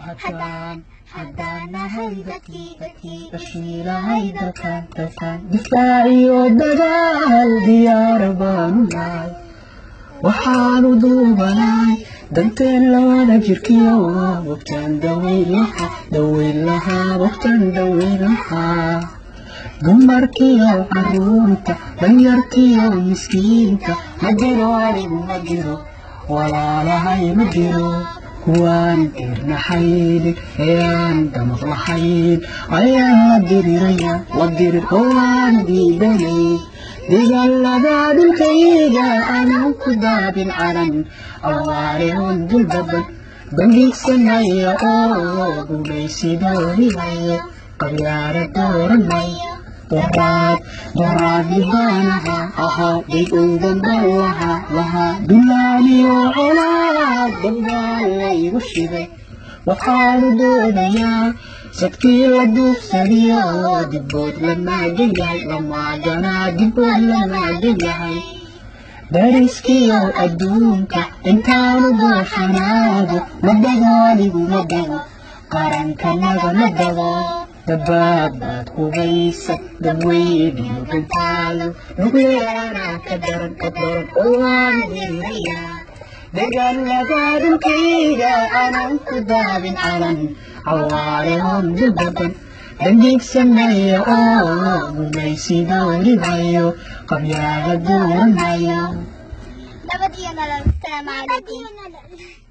Haddaan nahay dadkii dhashiilahay dalkan, dalkan difaaciyo dagaal diyaar baanu nahay. Waxaanu duubanahay danteen labada jirkiyo bogtaan daweyn lahaa, daweyn lahaa, bogtaan daweyn lahaa. Dumarkiyo caruurta, danyartiyo miskiinka, ma jiro anigu, ma jiro walaalahay, ma jiro kuwaan dirnaxayn ee aan damaq lahayn ayaan la diriraya, la dirir oo aan diidanay. Dagaalada dhulkayga aanan ku daabin calan awaare oon duldaban dangiigsanaya oo gumaysidoonihayo qabyaara dooranay. Doraad doraadni baan ahaa ahaa dig udan baan lahaa lahaa dulaaliyo colaad dambaa laygu shiday. Waxaanu doonayaa sadkii la duufsadiyo dibood la maagan yahay, la maaganaa, dibood la maagan yahay. Dariskiyo adduunka intaanu dooshanaado ma dago anigu, ma dago qarankanaga, ma dago. Dabaad baad hubaysa dadweyniyo gantaalo nugleyaana ka daran, ka daran oo waan dirirayaa. Dagaalada dhulkayga aanan ku daabin calan cawaare oon duldaban dangiigsanaya oo gumaysidoonihayo qabyaala dooranayo. Nabad iyo nolol. Asalaamu calaykum.